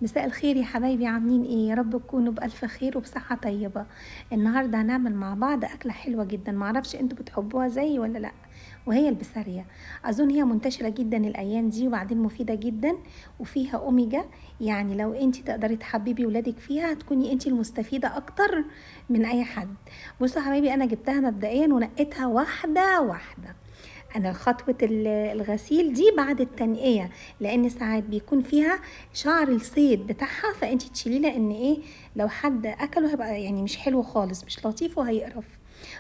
مساء الخير يا حبايبي، عاملين ايه؟ يا رب تكونوا بألف خير وبصحة طيبة. النهاردة هنعمل مع بعض أكلة حلوة جدا، معرفش انتوا بتحبوها زيي ولا لا، وهي البسارية. أظن هي منتشرة جدا الأيام دي، وبعدين مفيدة جدا وفيها أوميجا. يعني لو انت تقدري تحببي ولادك فيها هتكوني انت المستفيدة أكتر من أي حد. بصوا يا حبايبي، أنا جبتها مبدئيا ونقيتها واحدة واحدة. انا خطوة الغسيل دي بعد التنقية، لان ساعات بيكون فيها شعر الصيد بتاعها، فانتي تشيليه، لان ايه لو حد اكله هيبقى يعني مش حلو خالص، مش لطيف وهيقرف.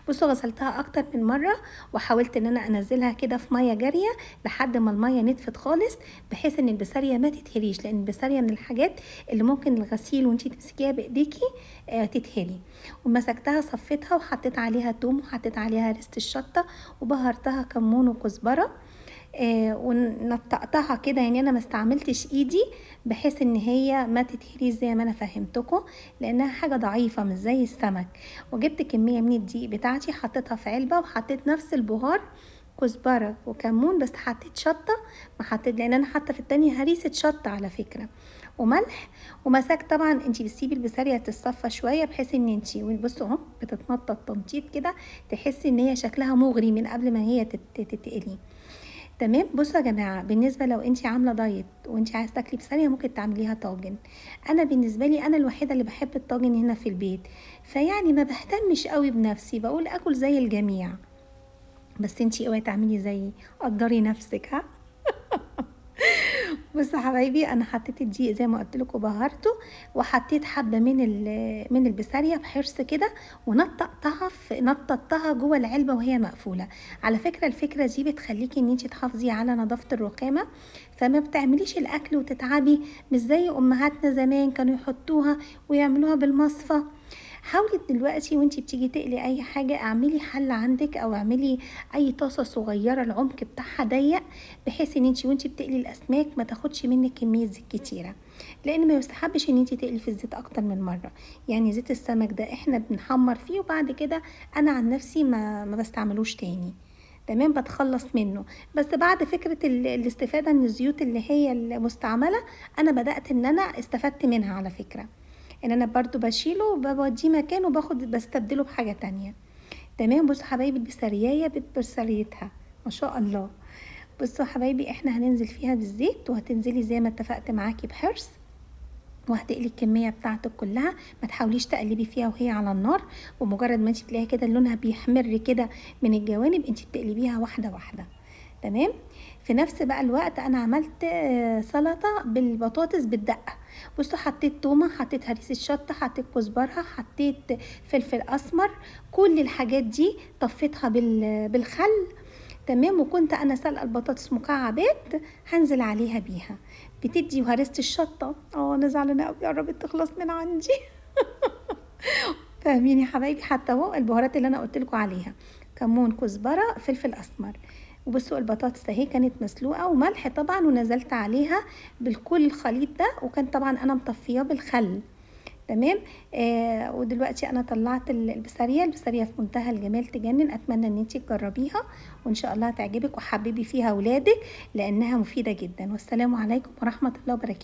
بصوا غسلتها اكتر من مرة، وحاولت ان انا انزلها كده في مية جارية لحد ما المية نطفت خالص، بحيث ان البسارية ما تتهريش، لان البسارية من الحاجات اللي ممكن الغسيل وانتي تمسكيها بايديكي تتهري. ومسكتها صفيتها وحطيت عليها توم، وحطيت عليها ريسة الشطة، وبهرتها كمون وكزبرة، ونطقتها كده. يعني انا ما استعملتش ايدي بحيث ان هي ما تتهريش زي ما انا فهمتكم، لانها حاجة ضعيفة مش زي السمك. وجبت كمية من الدقيق بتاعتي حطيتها في علبة، وحطيت نفس البهار كزبره وكمون، بس حطيت شطه، ما حطيت لان انا حاطه في التانية هريسه شطه على فكرة، وملح. ومساك طبعا انتي بتسيبي البسارية تتصفى شوية، بحيث ان انتي بصوا اهو بتتنطط تنطيط كده، تحسي ان هي شكلها مغري من قبل ما هي تتقلي. تمام. بصوا يا جماعة، بالنسبة لو انتي عامله دايت وانتي عايزه تاكلي بسارية ممكن تعمليها طاجن. انا بالنسبة لي انا الوحيدة اللي بحب الطاجن هنا في البيت، فيعني ما بهتمش قوي بنفسي، بقول اكل زي الجميع. بس انتي اوعي تعملي زيي، قدري نفسك ها. بصوا يا حبايبي، انا حطيت الدقيق زي ما قلت لكم بهرته، وحطيت حبه من البسارية بحرص كده، ونطقتها نططتها جوه العلبة وهي مقفولة. على فكرة الفكرة دي بتخليكي ان انتي تحافظي على نظافة الرخامه، فما بتعمليش الاكل وتتعبي، مش زي امهاتنا زمان كانوا يحطوها ويعملوها بالمصفى. حاولي دلوقتي وانتي بتيجي تقلي اي حاجة اعملي حله عندك، او اعملي اي طاسه صغيرة العمق بتاعها ضيق، بحيث ان انتي وانتي بتقلي الاسماك ما تاخدش منك كمية زيت كتيرة، لان ما يستحبش ان انتي تقلي في الزيت اكتر من مرة. يعني زيت السمك ده احنا بنحمر فيه، وبعد كده انا عن نفسي ما بستعملوش تاني، تمام، بتخلص منه. بس بعد فكرة الاستفادة من الزيوت اللي هي المستعملة، انا بدات ان انا استفدت منها على فكرة، ان انا برضو بشيله وبوديه مكانه وباخد بستبدله بحاجة تانية. تمام. بصوا حبايبي البسارية ببساريتها ما شاء الله. بصوا حبايبي احنا هننزل فيها بالزيت، وهتنزلي زي ما اتفقت معاكي بحرص، وهتقلي الكمية بتاعتك كلها، ما تحاوليش تقلبي فيها وهي على النار. ومجرد ما انت بتلاقيها كده لونها بيحمر كده من الجوانب، انت بتقلبيها واحدة واحدة. تمام. في نفس بقى الوقت انا عملت سلطة بالبطاطس بالدقه. بصوا حطيت تومة، حطيت هريسه شطه، حطيت كزبره، حطيت فلفل اسمر، كل الحاجات دي طفيتها بالخل. تمام. وكنت انا سلقه البطاطس مكعبات هنزل عليها بيها، بتدي وهرسه الشطه. انا زعلانة قوي قربت تخلص من عندي. فاهمين يا حبايبي؟ حتى اهو البهارات اللي انا قلت لكم عليها، كمون، كزبره، فلفل اسمر. وبصوا البطاطس اهي كانت مسلوقة، وملح طبعا، ونزلت عليها بالكل الخليط ده، وكان طبعا انا مطفياه بالخل. تمام. ودلوقتي انا طلعت البسارية. البسارية في منتهى الجمال، تجنن. اتمنى ان انتي تجربيها وان شاء الله هتعجبك، وحببي فيها اولادك لانها مفيدة جدا. والسلام عليكم ورحمة الله وبركاته.